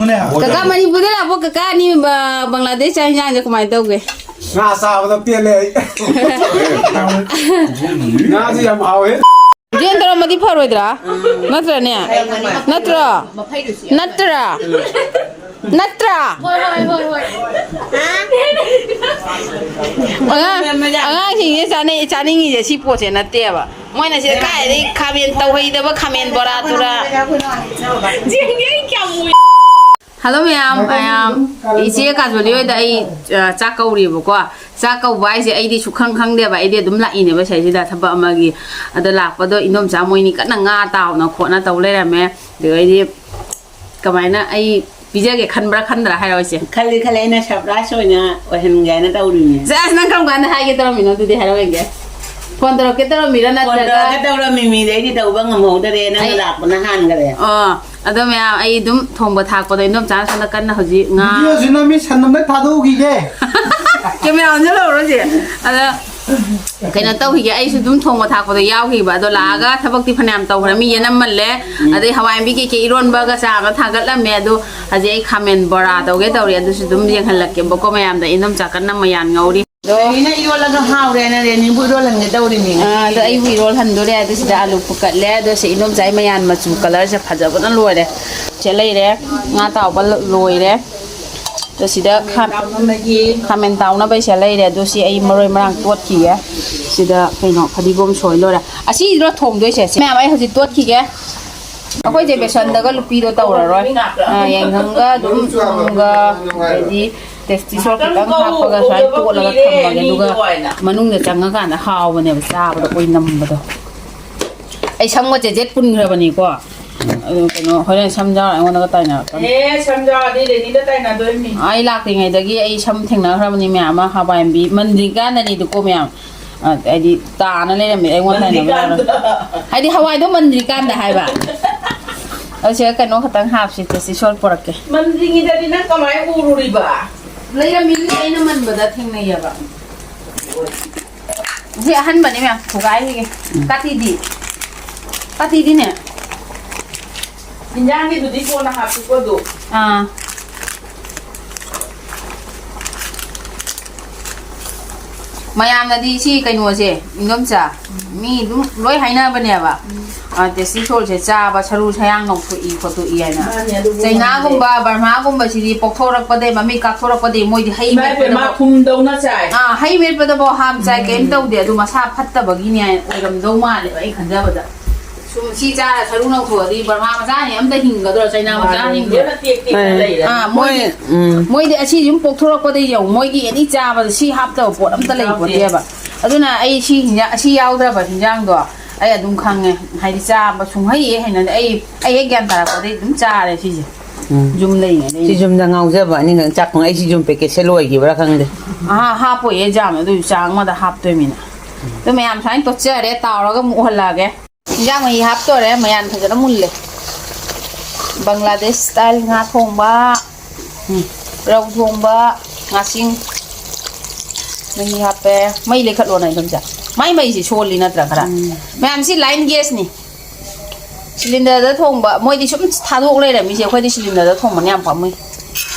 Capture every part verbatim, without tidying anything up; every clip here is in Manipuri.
ꯀꯀꯥ, ꯃꯅꯤꯄꯨꯔꯗ ꯂꯥꯛꯄ ꯀꯀꯥ ꯑꯅꯤ ꯕ-, ꯕꯪꯒ꯭ꯂꯥꯗꯦꯁ ꯆꯥꯛ ꯏꯟꯖꯥꯡꯁꯦ ꯀꯃꯥꯏꯅ ꯇꯧꯒꯦ? ꯉꯥ ꯆꯥꯕꯗ ꯄꯦꯜꯂꯦ ꯑꯩ꯫ ꯉꯥꯁꯨ ꯌꯥꯝ ꯍꯥꯎꯋꯦ꯫ ꯗ꯭ꯔꯦꯟ ꯇꯧꯔꯝꯃꯗꯤ ꯐꯔꯣꯏꯗ꯭ꯔꯥ? ꯅꯠꯇ꯭ꯔꯅꯦ? ꯅꯠꯇ꯭ꯔꯣ? ꯅꯠꯇ꯭ꯔꯥ? ꯅꯠꯇ꯭ꯔꯥ? ꯍꯣꯏ, ꯍꯣꯏ, ꯍꯣꯏ, ꯍꯣꯏ꯫ ꯑꯉꯥꯡ, ꯑꯉꯥꯡꯁꯤꯡꯁꯦ ꯆꯥꯅꯩ-, ꯆꯥꯅꯤꯡꯉꯤꯁꯦ ꯁꯤ ꯄꯣꯠꯁꯦ ꯅꯠꯇꯦꯕ꯫ ꯃꯣꯏꯅ ꯁꯤꯗ ꯀꯥꯏꯗꯩ ꯈꯥꯃꯦꯟ ꯇꯧꯍꯩꯗꯕ ꯈꯥꯃꯦꯟ ꯕꯣꯔꯥ ꯇꯨꯔꯥ꯫ ꯌꯦꯡꯒꯦ ꯑꯩ ꯀꯌꯥꯝ ꯃꯨꯏ꯫ ꯍꯜꯂꯣ ꯃꯌꯥꯝ, ꯃꯌꯥꯝ, ꯏꯆꯦ ꯀꯥꯖꯣꯂꯤ ꯍꯣꯏꯗ ꯑꯩ, ꯑ, ꯆꯥꯛ ꯀꯧꯔꯤꯕꯀꯣ꯫ ꯆꯥꯛ ꯀꯧꯕ ꯍꯥꯏꯁꯦ ꯑꯩꯗꯤ ꯁꯨꯛꯈꯪ ꯈꯪꯗꯦꯕ꯫ ꯑꯩꯗꯤ ꯑꯗꯨꯝ ꯂꯥꯛꯏꯅꯦꯕ ꯁꯤꯗꯩꯁꯤꯗ ꯊꯕꯛ ꯑꯃꯒꯤ꯫ ꯑꯗ ꯂꯥꯛꯄꯗꯣ ꯏꯟꯗꯣꯝꯆꯥ ꯃꯣꯏꯅꯤ ꯀꯟꯅ ꯉꯥ ꯇꯥꯎꯅ ꯈꯣꯠꯅ ꯇꯧ ꯂꯩꯔꯝꯃꯦ꯫ ꯑꯗꯨꯗꯩꯗꯤ ꯀꯃꯥꯏꯅ ꯑꯩ ꯄꯤꯖꯒꯦ ꯈꯟꯕ꯭ꯔꯥ ꯈꯟꯗ꯭ꯔꯥ ꯍꯥꯏꯔꯣ ꯏꯆꯦ? ꯈꯜꯂꯤ, ꯈꯜꯂꯤ, ꯑꯩꯅ surprise ꯑꯣꯏꯅ ꯑꯣꯏꯍꯟꯒꯦ ꯍꯥꯏꯅ ꯇꯧꯔꯤꯅꯦ꯫ ꯁꯦꯁ, ꯅꯪ ꯀꯔꯝ ꯀꯥꯟꯗ ꯍꯥꯏꯒꯦ ꯇꯧꯔꯝꯃꯤꯅꯣ? ꯑꯗꯨꯗꯤ ꯍꯥꯏꯔꯛꯑꯣ ꯌꯦꯡꯒꯦ꯫ ꯐꯣꯟ ꯇꯧꯔꯛꯀꯦ ꯇꯧꯔꯝꯃꯤꯔꯣ? ꯐꯣꯟ ꯅꯠꯇ꯭ꯔꯒ ꯇꯧꯔꯒ ꯇꯧꯔꯝꯃꯤꯃꯤꯗꯤ, ꯑꯩꯗꯤ ꯇꯧꯕ ꯉꯝꯍꯧꯗꯔꯦ, ꯅꯪꯅ ꯑꯩ ꯂꯥꯛꯄꯅ ꯍꯥꯟꯈꯔꯦ꯫ ꯑꯣ, ꯑꯗꯣ ꯃꯌꯥꯝ, ꯑꯩ ꯑꯗꯨꯝ ꯊꯣꯡꯕ ꯊꯥꯛꯄꯗꯣ ꯏꯟꯗꯣꯝꯆꯥꯅ ꯁꯣꯝꯗ ꯀꯟꯅ ꯍꯧꯖꯤꯛ ꯉꯥ ꯚꯤꯗꯤꯑꯣꯁꯤꯅ ꯃꯤ ꯁꯟ ꯑꯃꯗ ꯊꯥꯗꯣꯛꯎꯈꯤꯒꯦ꯫ ꯀꯦꯃꯦꯔꯥ ꯑꯣꯟꯁꯤꯜꯍꯧꯔꯣ ꯁꯤ꯫ ꯑꯗ ꯀꯩꯅꯣ ꯇꯧꯈꯤꯒꯦ, ꯑꯩꯁꯨ ꯑꯗꯨꯝ ꯊꯣꯡꯕ ꯊꯥꯛꯄꯗꯣ ꯌꯥꯎꯈꯤꯕ꯫ ꯑꯗꯣ ꯂꯥꯛꯑꯒ ꯊꯕꯛꯇꯤ ꯐꯅꯌꯥꯝ ꯇꯧꯈ꯭ꯔꯦ, ꯃꯤ ꯌꯦꯅꯝꯃꯜꯂꯦ꯫ ꯎꯝ꯫ ꯑꯗꯩ ꯍꯋꯥꯏ ꯃꯨꯕꯤ ꯀꯩꯀꯩ ꯏꯔꯣꯟꯕꯒ ꯆꯥ ꯑꯃ ꯊꯥꯒꯠꯂꯝꯃꯦ꯫ ꯑꯗꯣ ꯍꯧꯖꯤꯛ ꯑꯩ ꯈꯥꯃꯦꯟ ꯕꯣꯔꯥ ꯇꯧꯒꯦ ꯇꯧꯔꯤ, ꯑꯗꯨꯁꯨ ꯑꯗꯨꯝ ꯌꯦꯡꯍꯜꯂꯛꯀꯦꯕꯀꯣ ꯃꯌꯥꯝꯗ꯫ ꯏꯟꯗꯣꯝꯆꯥ ꯀꯟꯅ ꯃꯌꯥꯟ ꯉꯧꯔꯤ꯫ ꯔꯦꯅꯤꯅ ꯏꯔꯣꯜꯂꯒ ꯍꯥꯎꯔꯦꯅ ꯔꯦꯅꯤꯕꯨ ꯏꯔꯣꯜꯍꯟꯒꯦ ꯇꯧꯔꯤꯅꯤ꯫ ꯑꯥ, ꯑꯗꯣ ꯑꯩꯕꯨ ꯏꯔꯣꯜꯍꯟꯗꯣꯔꯦ꯫ ꯑꯗꯨ ꯁꯤꯗ ꯑꯂꯨ ꯐꯨꯠꯀꯠꯂꯦ꯫ ꯑꯗꯣ ꯁꯤ ꯏꯟꯗꯣꯝꯆꯥ ꯑꯩ ꯃꯌꯥꯟ ꯃꯆꯨ colourꯁꯦ ꯐꯖꯕꯅ ꯂꯣꯏꯔꯦ꯫ ꯁꯤ ꯂꯩꯔꯦ, ꯉꯥ ꯇꯥꯎꯕ ꯂ-, ꯂꯣꯏꯔꯦ꯫ ꯑꯗꯣ ꯁꯤꯗ ꯈꯥ-, ꯈꯥꯃꯦꯟ ꯇꯥꯎꯅꯕꯩꯁꯦ ꯂꯩꯔꯦ꯫ ꯑꯗꯣ ꯁꯤ ꯑꯩ ꯃꯔꯣꯏ ꯃꯔꯥꯡ ꯇꯣꯠꯈꯤꯒꯦ꯫ ꯁꯤꯗ ꯀꯩꯅꯣ ꯐꯗꯤꯒꯣꯝ ꯁꯣꯏ ꯂꯣꯏꯔꯦ꯫ ꯑꯁꯤꯁꯤꯔꯣ ꯊꯣꯡꯗꯣꯏꯁꯦ? ꯁꯤ ꯃꯌꯥꯝ ꯑꯩ ꯍꯧꯖꯤꯛ ꯇꯣꯠꯈꯤꯒꯦ꯫ ꯑꯩꯈꯣꯏꯁꯦ ꯕꯦꯁꯟꯗꯒ ꯂꯨꯞꯄꯤꯗꯣ ꯇꯧꯔꯔꯣꯏ꯫ ꯑ, ꯌꯥꯏꯉꯪꯒ ꯑꯗꯨꯝ ꯊꯨꯝꯒ ꯑꯗꯩꯗꯤ Tasty sour ꯈꯤꯇꯪ ꯍꯥꯞꯄꯒ ꯁꯨꯃꯥꯏꯅ ꯇꯣꯠꯂꯒ ꯊꯝꯃꯒꯦ, ꯑꯗꯨꯒ ꯃꯅꯨꯡꯗ ꯆꯪꯉꯀꯥꯟꯗ ꯍꯥꯎꯕꯅꯦꯕ, ꯆꯥꯕꯗ ꯑꯣꯏꯅꯝꯕꯗꯣ꯫ ꯑꯩ ꯁꯝꯒ ꯆꯦꯆꯦꯠ ꯄꯨꯟꯈ꯭ꯔꯕꯅꯤꯀꯣ꯫ ꯑꯗꯨ ꯀꯩꯅꯣ, ꯍꯣꯔꯦꯟ ꯁꯝ ꯌꯥꯎꯔ ꯑꯩꯉꯣꯟꯗꯒ ꯇꯥꯏꯅꯔꯛꯀꯅꯤ꯫ ꯑꯦ, ꯁꯝ ꯌꯥꯎꯔꯗꯤ ꯔꯦꯅꯤꯗ ꯇꯥꯏꯅꯗꯣꯏꯅꯤ꯫ ꯑꯩ ꯂꯥꯛꯇ꯭ꯔꯤꯉꯩꯗꯒꯤ ꯑꯩ ꯁꯝ ꯊꯦꯡꯅꯈ꯭ꯔꯕꯅꯤ ꯃꯌꯥꯝ ꯑꯃ, ꯍꯋꯥꯏꯟꯕꯤ ꯃꯟꯗ꯭ꯔꯤꯀꯥꯟꯗꯅꯤꯗꯨꯀꯣ ꯃꯌꯥꯝ꯫ ꯑ, ꯍꯥꯏꯗꯤ ꯇꯥꯅ ꯂꯩꯔꯝꯃꯦ ꯑꯩꯉꯣꯟꯗ ꯍꯥꯏꯅꯕ ꯌꯥꯔꯣꯏ꯫ ꯍꯥꯏꯗꯤ ꯍꯋꯥꯏꯗꯣ ꯃꯟꯗ꯭ꯔꯤꯀꯥꯟꯗ ꯍꯥꯏꯕ꯫ ꯑꯁꯤꯗ ꯀꯩꯅꯣ ꯈꯛꯇꯪ ꯍꯥꯞꯁꯤ, ꯇꯦꯁꯇꯤ ꯁꯣꯜ ꯄꯨꯔꯛꯀꯦ꯫ ꯃꯟꯗ꯭ꯔꯤꯉꯩꯗꯗꯤ ꯅꯪ ꯀꯃꯥꯏꯅ ꯎꯔꯨꯔꯤꯕ? ꯂꯩꯔꯝꯃꯤꯅꯤ, ꯑꯩꯅ ꯃꯟꯕꯗ ꯊꯦꯡꯅꯩꯌꯦꯕ꯫ ꯁꯤ ꯑꯍꯟꯕꯅꯤ ꯃꯌꯥꯝ, ꯊꯨꯒꯥꯏꯈꯤꯒꯦ꯫ ꯎꯝ꯫ ꯀꯥꯇꯤꯗꯤ? ꯀꯥꯇꯤꯗꯤꯅꯦ? ꯏꯟꯖꯥꯡꯒꯤꯗꯨꯗꯤ ꯀꯣꯟꯅ ꯍꯥꯞꯄꯤꯀꯣ ꯑꯗꯨ꯫ ꯑꯥ꯫ ꯃꯌꯥꯝꯅꯗꯤ ꯁꯤ ꯀꯩꯅꯣꯁꯦ, ꯏꯟꯗꯣꯝꯆꯥ, ꯃꯤ ꯑꯗꯨꯝ ꯂꯣꯏ ꯍꯥꯏꯅꯕꯅꯦꯕ꯫ ꯎꯝ꯫ ꯑ, ꯇꯦꯁꯇꯤ ꯁꯣꯜꯁꯦ ꯆꯥꯕ ꯁꯔꯨ ꯁꯌꯥꯡ ꯅꯧꯊꯣꯛꯏ ꯈꯣꯠꯇꯣꯛꯏ ꯍꯥꯏꯅ꯫ ꯃꯥꯅꯦ, ꯑꯗꯨꯕꯨ ꯆꯩꯅꯥꯒꯨꯝꯕ, ꯃꯥꯅꯦ꯫ ꯕꯔꯃꯥꯒꯨꯝꯕꯁꯤꯗꯤ ꯄꯣꯛꯊꯣꯔꯛꯄꯗꯩ, ꯃꯃꯤꯠ ꯀꯥꯊꯣꯔꯛꯄꯗꯩ ꯃꯣꯏꯗꯤ ꯍꯩ ꯏꯃꯥ ꯏꯕꯦꯝꯃ, ꯃꯦꯠꯄꯗꯐꯥꯎ ꯈꯨꯝꯗꯧꯅ ꯆꯥꯏ꯫ ꯑꯥ, ꯍꯩ ꯃꯦꯠꯄꯗꯐꯥꯎ ꯍꯥꯝ ꯆꯥꯏ, ꯀꯩꯝ ꯎꯝ꯫ ꯇꯧꯗꯦ꯫ ꯑꯗꯨ ꯃꯁꯥ ꯐꯠꯇꯕꯒꯤꯅꯦ ꯑꯣꯏꯔꯝꯗꯧ ꯃꯥꯜꯂꯦꯕ ꯑꯩ ꯈꯟꯖꯕꯗ꯫ ꯁꯨꯝ ꯁꯤ ꯆꯥꯔ ꯁꯔꯨ ꯅꯧꯊꯣꯛꯑꯗꯤ ꯕꯔꯃꯥ ꯃꯆꯥꯅꯤ ꯑꯝꯇ ꯍꯤꯡꯒꯗ꯭ꯔꯣ? ꯆꯩꯅꯥ ꯃꯆꯥ ꯃꯥꯅꯦ꯫ ꯍꯤꯡꯒꯗ꯭ꯔꯣ? ꯂꯣꯏꯅ ꯇꯦꯛ ꯇꯦꯛꯅ ꯑꯥ꯫ ꯂꯩꯔꯦ꯫ ꯑꯥ, ꯃꯣꯏꯗꯤ, ꯃꯣꯏ, ꯎꯝ꯫ ꯃꯣꯏꯗꯤ ꯑꯁꯤ ꯁꯨꯝ ꯄꯣꯛꯊꯣꯔꯛꯄꯗꯒꯤ ꯌꯦꯡꯉꯨ, ꯃꯣꯏꯒꯤ ꯑꯦꯅꯤ ꯆꯥꯕꯗ ꯁꯤ ꯍꯥꯞꯇꯕ ꯄꯣꯠ ꯑꯝꯇ ꯂꯩ ꯌꯥꯎꯗꯦ꯫ ꯄꯣꯠꯇꯦꯕ꯫ ꯑꯗꯨꯅ ꯑꯩ ꯁꯤ ꯍꯤꯟꯖꯥꯡ, ꯑꯁꯤ ꯌꯥꯎꯗ꯭ꯔꯕ ꯍꯤꯟꯖꯥꯡꯗꯣ ꯑꯩ ꯑꯗꯨꯝ ꯈꯪꯉꯦ꯫ ꯍꯥꯏꯗꯤ ꯆꯥꯕ ꯁꯨꯡꯍꯩ ꯍꯦꯛ ꯍꯩꯅꯗꯦ꯫ ꯑꯩ, ꯑꯩ ꯍꯦꯛ ꯒ꯭ꯌꯥꯟ ꯇꯥꯔꯛꯄꯗꯒꯤ ꯑꯗꯨꯝ ꯆꯥꯔꯦ ꯁꯤꯁꯦ꯫ ꯎꯝ꯫ ꯌꯨꯝ ꯂꯩꯔꯤꯉꯩꯗꯒꯤ꯫ ꯁꯤ ꯌꯨꯝꯗ ꯉꯥꯎꯖꯕ ꯑꯅꯤꯈꯛ ꯆꯥꯛ ꯊꯣꯡ-, ꯑꯩ ꯁꯤ ꯌꯨꯝ ꯄꯦꯀꯦꯠꯁꯦ ꯂꯣꯏꯈꯤꯕ꯭ꯔꯥ ꯈꯪꯗꯦ꯫ ꯑꯍꯥ, ꯍꯥꯞꯄꯣꯏꯌꯦ ꯌꯥꯝꯅ, ꯑꯗꯨ ꯆꯥꯡ ꯑꯃꯗ ꯍꯥꯞꯇꯣꯏꯃꯤꯅ꯫ ꯑꯗꯨ ꯃꯌꯥꯝ ꯁꯨꯃꯥꯏꯅ ꯇꯣꯠꯆꯔꯦ, ꯇꯥꯎꯔꯒ ꯑꯃꯨꯛ ꯎꯍꯜꯂꯛꯑꯒꯦ꯫ ꯏꯟꯖꯥꯡ ꯃꯍꯤ ꯍꯥꯞꯇꯣꯔꯦ, ꯃꯌꯥꯟ ꯐꯖꯅ ꯃꯨꯜꯂꯦ꯫ ꯕꯪꯒ꯭ꯂꯥꯗꯦꯁ style ꯉꯥ ꯊꯣꯡꯕ, ꯎꯝ, ꯔꯧ ꯊꯣꯡꯕ, ꯉꯥꯁꯤꯡ ꯃꯍꯤ ꯍꯥꯞꯄꯦ꯫ ꯃꯩ ꯂꯩꯈꯠꯂꯣꯅ, ꯏꯟꯗꯣꯝꯆꯥ꯫ ꯃꯥꯏ ꯃꯩꯁꯤ ꯁꯣꯜꯂꯤ ꯅꯠꯇ꯭ꯔꯥ ꯈꯔ? ꯎꯝ꯫ ꯃꯌꯥꯝꯁꯤ line gasꯅꯤ꯫ Cylinderꯗ ꯊꯣꯡꯕ, ꯃꯣꯏꯗꯤ ꯁꯨꯝ ꯊꯥꯗꯣꯛ ꯂꯩꯔꯝꯃꯤꯁꯦ, ꯑꯩꯈꯣꯏꯗꯤ cylinderꯗ ꯊꯣꯡꯕꯅ ꯌꯥꯝ ꯄꯥꯝꯃꯨꯏ꯫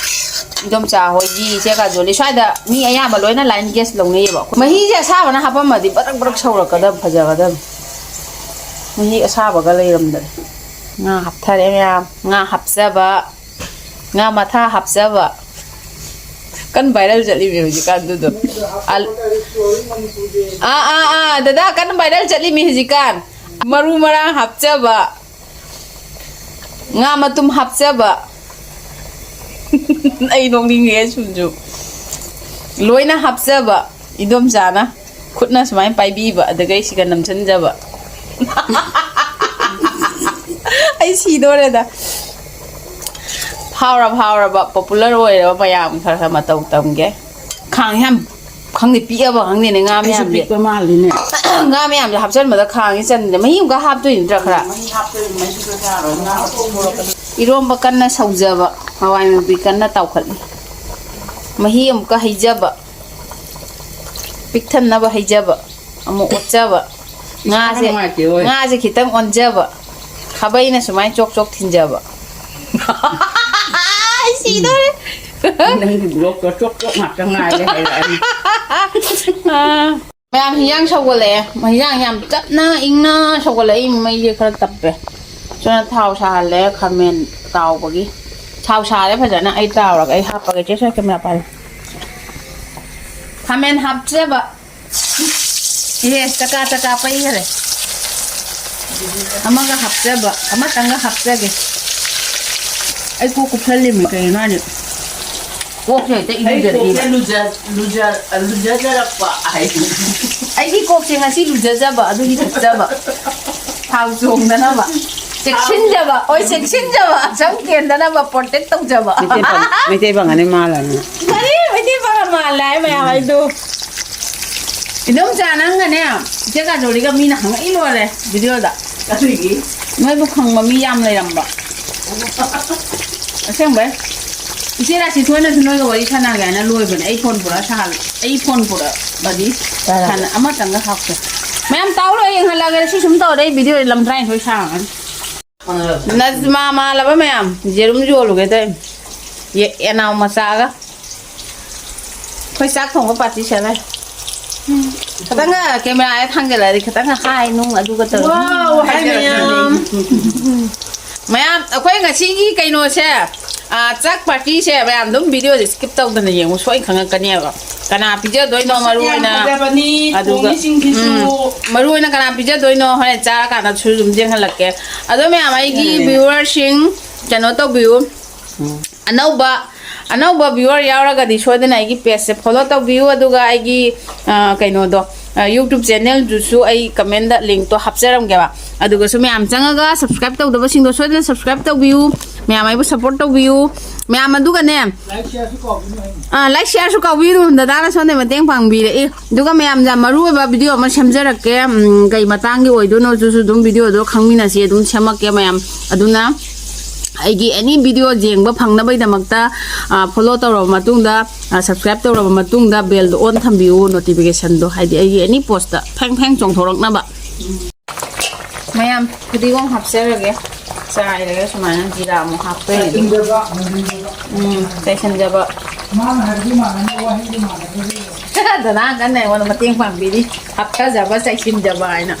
ꯏꯟꯗꯣꯝꯆꯥ ꯍꯣꯏꯒꯤ, ꯏꯆꯦ ꯀꯥꯖꯣꯂꯤ, ꯁ꯭ꯋꯥꯏꯗ ꯃꯤ ꯑꯌꯥꯝꯕ ꯂꯣꯏꯅ line gas ꯂꯧꯅꯩꯌꯦꯕ꯫ ꯃꯍꯤꯁꯦ ꯑꯁꯥꯕꯅ ꯍꯥꯞꯄꯝꯃꯗꯤ ꯕ꯭ꯔꯛ ꯕ꯭ꯔꯛ ꯁꯧꯔꯛꯀꯗꯕ, ꯐꯖꯒꯗꯕ꯫ ꯃꯍꯤ ꯑꯁꯥꯕꯒ ꯂꯩꯔꯝꯗ꯭ꯔꯦ꯫ ꯉꯥ ꯍꯥꯞꯊꯔꯦ ꯃꯌꯥꯝ, ꯉꯥ ꯍꯥꯞꯆꯕ, ꯉꯥ ꯃꯊꯥ ꯍꯥꯞꯆꯕ꯫ ꯀꯟ viral ꯆꯠꯂꯤꯃꯤ ꯍꯧꯖꯤꯛꯀꯥꯟꯗꯨꯗꯣ꯫ ꯑꯜ-, ꯑꯥ, ꯑꯥ, ꯑꯥ, ꯗꯗꯥ, ꯀꯟ viral ꯆꯠꯂꯤꯃꯤ ꯍꯧꯖꯤꯛꯀꯥꯟ꯫ ꯃꯔꯨ ꯃꯔꯥꯡ ꯍꯥꯞꯆꯕ, ꯉꯥ ꯃꯇꯨꯝ ꯍꯥꯞꯆꯕ꯫ ꯑꯩ ꯅꯣꯛꯅꯤꯡꯉꯦ ꯁꯨꯝ ꯁꯨꯝ꯫ ꯂꯣꯏꯅ ꯍꯥꯞꯆꯕ ꯏꯟꯗꯣꯝꯆꯥꯅ꯫ ꯈꯨꯠꯅ ꯁꯨꯃꯥꯏꯅ ꯄꯥꯏꯕꯤꯕ, ꯑꯗꯨꯒ ꯑꯩ ꯁꯤꯒ ꯅꯝꯁꯤꯟꯖꯕ꯫ ꯑꯩ ꯁꯤꯗꯣꯔꯦꯗ꯫ ꯐꯥꯎꯔꯕ, ꯐꯥꯎꯔꯕ, popular ꯑꯣꯏꯔꯕ ꯃꯌꯥꯝ ꯈꯔ ꯈꯔ ꯃꯇꯧ ꯇꯝꯒꯦ꯫ ꯈꯥꯡ ꯌꯥꯝ, ꯈꯪꯗꯦ, ꯄꯤꯛꯑꯕ ꯈꯪꯗꯦꯅꯦ, ꯉꯥ ꯑꯩꯁꯨ ꯃꯌꯥꯝꯁꯦ꯫ ꯄꯤꯛꯄ ꯃꯥꯜꯂꯤꯅꯦ꯫ ꯉꯥ ꯃꯌꯥꯝꯁꯦ ꯍꯥꯞꯆꯟꯕꯗ ꯈꯥꯡꯁꯦ ꯆꯟꯗ꯭ꯔꯦ꯫ ꯃꯍꯤ ꯑꯃꯨꯛꯀ ꯍꯥꯞꯇꯣꯏ ꯅꯠꯇ꯭ꯔꯥ ꯈꯔ? ꯃꯍꯤ ꯍꯥꯞꯇꯣꯏꯅꯤ, ꯃꯍꯤꯗꯣ ꯌꯥꯔꯣꯏ, ꯉꯥ ꯑꯇꯣꯡꯕ꯫ ꯏꯔꯣꯝꯕ ꯀꯟꯅ ꯁꯧꯖꯕ, ꯍꯋꯥꯏ ꯃꯨꯕꯤ ꯀꯟꯅ ꯇꯥꯎꯈꯠꯂꯤ꯫ ꯃꯍꯤ ꯑꯃꯨꯛꯀ ꯍꯩꯖꯕ, ꯄꯤꯛꯊꯟꯅꯕ ꯍꯩꯖꯕ, ꯑꯃꯨꯛ ꯑꯣꯠꯆꯕ꯫ ꯏꯁꯥꯒ ꯉꯥꯁꯦ, ꯅꯨꯡꯉꯥꯏꯇꯦ ꯍꯣꯏ꯫ ꯉꯥꯁꯦ ꯈꯤꯇꯪ ꯑꯣꯟꯖꯕ꯫ ꯈꯥꯕꯩꯅ ꯁꯨꯃꯥꯏꯅ ꯆꯣꯛ ꯆꯣꯛ ꯊꯤꯟꯖꯕ꯫ ꯑꯩ ꯁꯤꯗꯣꯔꯦ꯫ ꯅꯪꯒꯤ ꯕ꯭ꯂꯣꯛꯇꯣ ꯆꯣꯛ ꯆꯣꯛ ꯉꯥꯛꯇ ꯉꯥꯏꯔꯦ ꯍꯥꯏꯔꯛꯑꯅꯤ꯫ ꯑꯥ꯫ ꯃꯌꯥꯝ ꯍꯤꯟꯖꯥꯡ ꯁꯧꯒꯠꯂꯛꯑꯦ꯫ ꯍꯤꯟꯖꯥꯡ ꯌꯥꯝ ꯇꯞꯅ ꯏꯪꯅ ꯁꯧꯒꯠꯂꯛꯏ꯫ ꯃꯩꯁꯦ ꯈꯔ ꯇꯞꯄꯦ꯫ ꯁꯣꯝꯗ ꯊꯥꯎ ꯁꯥꯍꯜꯂꯦ, ꯈꯥꯃꯦꯟ ꯇꯥꯎꯕꯒꯤ꯫ ꯊꯥꯎ ꯁꯥꯔꯦ ꯐꯖꯅ꯫ ꯑꯩ ꯇꯥꯎꯔꯒ ꯑꯩ ꯍꯥꯞꯄꯒꯦ꯫ ꯆꯦ ꯁꯣꯏ ꯀꯦꯃꯦꯔꯥ ꯄꯥꯏꯔꯣ꯫ ꯈꯥꯃꯦꯟ ꯍꯥꯞꯆꯕ꯫ ꯏꯍꯦ, ꯆꯀꯥ ꯆꯀꯥ ꯄꯩꯈꯔꯦ꯫ ꯑꯃꯒ ꯍꯥꯞꯆꯕ, ꯑꯃꯇꯪꯒ ꯍꯥꯞꯆꯒꯦ꯫ ꯑꯩ ꯀꯣꯛ ꯀꯨꯞꯁꯜꯂꯤꯃꯤ ꯀꯩꯅꯣ ꯍꯥꯏꯗꯤ꯫ ꯀꯣꯛꯁꯦ ꯍꯦꯛꯇ ꯑꯩ ꯏꯔꯨꯖꯔꯛꯏꯕ꯫ ꯀꯣꯛꯁꯦ ꯂꯨꯖ-, ꯂꯨꯖ-, ꯂꯨꯖꯖꯔꯛꯄ ꯍꯥꯏꯗꯤ꯫ ꯑꯩꯒꯤ ꯀꯣꯛꯁꯦ ꯉꯁꯤ ꯂꯨꯖꯖꯕ, ꯑꯗꯨꯒꯤ ꯊꯛꯆꯕ꯫ ꯊꯥꯎ ꯆꯣꯡꯗꯅꯕ꯫ ꯆꯦꯛꯁꯤꯟꯖꯕ, ꯍꯣꯏ, ꯆꯦꯛꯁꯤꯟꯖꯕ꯫ ꯁꯝ ꯀꯦꯟꯗꯅꯕ protect ꯇꯧꯖꯕ꯫ ꯃꯩꯇꯩ ꯄꯥꯡ-, ꯃꯩꯇꯩ ꯄꯥꯡꯒꯜꯅꯤ ꯃꯥꯜꯂꯅꯤ꯫ ꯀꯔꯤ? ꯃꯩꯇꯩ ꯄꯥꯡꯒꯜ ꯃꯥꯜꯂꯦ ꯍꯥꯏ ꯃꯌꯥꯝ ꯍꯥꯏꯗꯣ꯫ ꯏꯗꯣꯝꯆꯥ ꯅꯪꯒꯅꯦ, ꯏꯆꯦ ꯀꯥꯖꯣꯔꯤꯒ ꯃꯤꯅ ꯍꯪꯉꯛꯏ ꯂꯣꯏꯔꯦ ꯚꯤꯗꯤꯑꯣꯗ꯫ ꯀꯔꯤꯒꯤ? ꯅꯣꯏꯕꯨ ꯈꯪꯕ ꯃꯤ ꯌꯥꯝ ꯂꯩꯔꯝꯕ꯫ ꯑꯁꯦꯡꯕꯩ꯫ ꯏꯆꯦ ꯔꯥꯁꯤ ꯊꯣꯏꯅꯁꯨ ꯅꯣꯏꯒ ꯋꯥꯔꯤ ꯁꯥꯟꯅꯒꯦ ꯍꯥꯏꯅ ꯂꯣꯏꯕꯅꯦ꯫ ꯑꯩ ꯐꯣꯟ ꯄꯨꯔꯛꯑ ꯁꯥꯍꯜꯂꯦ꯫ ꯑꯩ ꯐꯣꯟ ꯄꯨꯔꯛꯑꯗꯤ ꯁꯥꯟꯅ-, ꯑꯃꯇꯪꯒ ꯍꯥꯞꯀꯦ꯫ ꯃꯌꯥꯝ ꯇꯥꯎꯔꯣ, ꯌꯦꯡꯍꯜꯂꯒꯦ꯫ ꯁꯤ ꯁꯨꯝ ꯇꯧꯔꯗꯤ ꯑꯩ ꯚꯤꯗꯤꯑꯣ ꯂꯝ ꯇꯔꯥꯅꯤꯊꯣꯏ ꯁꯥꯡꯉꯅꯤ꯫ ꯅꯖꯃꯥ ꯃꯥꯜꯂꯕ ꯃꯌꯥꯝ, ꯌꯦꯔꯨꯝ ꯌꯣꯜꯂꯨꯒꯦ ꯇꯧꯔꯤꯅꯦ꯫ ꯌꯦ-, ꯌꯦꯅꯥꯎ ꯃꯆꯥꯒ꯫ ꯑꯩꯈꯣꯏ ꯆꯥꯛ ꯊꯣꯡꯕ ꯄꯥꯔꯇꯤ ꯁꯦ ꯂꯩ꯫ ꯈꯤꯇꯪꯒ ꯀꯦꯃꯦꯔꯥꯗ ꯊꯥꯡꯖꯜꯂꯗꯤ ꯈꯤꯇꯪꯒ ꯍꯥꯏ ꯅꯨꯡ ꯑꯗꯨꯒ ꯇꯧꯔꯒ꯫ ꯋꯥꯎ, ꯍꯥꯏ ꯃꯌꯥꯝ꯫ ꯃꯌꯥꯝ, ꯑꯩꯈꯣꯏ ꯉꯁꯤꯒꯤ ꯀꯩꯅꯣꯁꯦ, ꯑꯥ, ꯆꯥꯛ ꯄꯥꯔꯇꯤꯁꯦ ꯃꯌꯥꯝ ꯑꯗꯨꯝ ꯚꯤꯗꯤꯑꯣꯁꯦ skip ꯇꯧꯗꯅ ꯌꯦꯡꯉꯨ, ꯁꯣꯏ ꯈꯪꯉꯛꯀꯅꯦꯕ꯫ ꯀꯅꯥ ꯄꯤꯖꯗꯣꯏꯅꯣ ꯃꯔꯨ ꯌꯥꯝ ꯑꯣꯏꯅ, ꯐꯖꯕꯅꯤ, ꯑꯗꯨꯒ, ꯊꯣꯡꯉꯤꯁꯤꯡꯁꯤꯁꯨ꯫ ꯎꯝ, ꯃꯔꯨ ꯑꯣꯏꯅ ꯀꯅꯥ ꯄꯤꯖꯗꯣꯏꯅꯣ ꯍꯣꯔꯦꯟ ꯆꯥꯔꯀꯥꯟꯗꯁꯨ ꯑꯗꯨꯝ ꯌꯦꯡꯍꯜꯂꯛꯀꯦ꯫ ꯑꯗꯣ ꯃꯌꯥꯝ, ꯑꯩꯒꯤ ꯌꯥꯅꯤ꯫ Viewerꯁꯤꯡ ꯀꯩꯅꯣ ꯇꯧꯕꯤꯌꯨ꯫ ꯎꯝ꯫ ꯑꯅꯧꯕ, ꯑꯅꯧꯕ viewer ꯌꯥꯎꯔꯒꯗꯤ ꯁꯣꯏꯗꯅ ꯑꯩꯒꯤ pageꯁꯦ follow ꯇꯧꯕꯤꯌꯨ, ꯑꯗꯨꯒ ꯑꯩꯒꯤ, ꯑ, ꯀꯩꯅꯣꯗꯣ, ꯑ, YouTube channelꯗꯨꯁꯨ ꯑꯩ commentꯇ linkꯇꯣ ꯍꯥꯞꯆꯔꯝꯒꯦꯕ꯫ ꯑꯗꯨꯒꯁꯨ ꯃꯌꯥꯝ ꯆꯪꯉꯒ subscribe ꯇꯧꯗꯕꯁꯤꯡꯗꯣ ꯁꯣꯏꯗꯅ subscribe ꯇꯧꯕꯤꯌꯨ꯫ ꯃꯌꯥꯝ ꯑꯩꯕꯨ support ꯇꯧꯕꯤꯌꯨ꯫ ꯃꯌꯥꯝ ꯑꯗꯨꯒꯅꯦ, like shareꯁꯨ ꯀꯥꯎꯕꯤꯅꯨ ꯍꯥꯏꯅꯤ꯫ ꯑ, like shareꯁꯨ ꯀꯥꯎꯕꯤꯅꯨ꯫ ꯗꯗꯥꯅ ꯁꯣꯝꯗ ꯃꯇꯦꯡ ꯄꯥꯡꯕꯤꯔꯛꯏ꯫ ꯑꯗꯨꯒ ꯃꯌꯥꯝ ꯌꯥꯝ ꯃꯔꯨ ꯑꯣꯏꯕ video ꯑꯃ ꯁꯦꯝꯖꯔꯛꯀꯦ꯫ ꯎꯝ, ꯀꯩ ꯃꯇꯥꯡꯒꯤ ꯑꯣꯏꯗꯣꯏꯅꯣ ꯑꯗꯨꯁꯨ ꯑꯗꯨꯝ videoꯗꯣ ꯈꯪꯃꯤꯟꯅꯁꯤ, ꯑꯗꯨꯝ ꯁꯦꯝꯃꯛꯀꯦ ꯃꯌꯥꯝ꯫ ꯑꯗꯨꯅ ꯑꯩꯒꯤ any video ꯌꯦꯡꯕ ꯐꯪꯅꯕꯒꯤꯗꯃꯛꯇ, ꯑ, follow ꯇꯧꯔꯕ ꯃꯇꯨꯡꯗ, ꯑ, subscribe ꯇꯧꯔꯕ ꯃꯇꯨꯡꯗ bellꯗꯣ on ꯊꯝꯕꯤꯌꯨ, notificationꯗꯣ, ꯍꯥꯏꯗꯤ ꯑꯩꯒꯤ any postꯇ ꯐꯦꯡ ꯐꯦꯡ ꯆꯣꯡꯊꯣꯔꯛꯅꯕ꯫ ꯃꯌꯥꯝ ꯐꯗꯤꯒꯣꯝ ꯍꯥꯞꯆꯔꯒꯦ꯫ ꯆꯥꯏꯔꯒ ꯁꯨꯃꯥꯏꯅ ꯖꯤꯔꯥ ꯑꯃꯨꯛ ꯍꯥꯞꯇꯣꯏꯅꯦ꯫ ꯆꯥꯏꯁꯤꯟꯖꯕ, ꯃꯟꯖꯤꯟꯖꯕ꯫ ꯎꯝ, ꯆꯥꯏꯁꯤꯟꯖꯕ꯫ ꯃꯥꯅ ꯍꯥꯏꯕꯗꯤ ꯃꯥꯟꯅꯅꯤ, ꯋꯥꯍꯩꯗꯤ ꯃꯥꯟꯅꯗꯕꯒꯤ꯫ ꯗꯗꯥ ꯀꯟꯅ ꯑꯩꯉꯣꯟꯗ ꯃꯇꯦꯡ ꯄꯥꯡꯕꯤꯔꯤ꯫ ꯍꯥꯞꯊꯖꯕ, ꯆꯥꯏꯁꯤꯟꯖꯕ ꯍꯥꯏꯅ꯫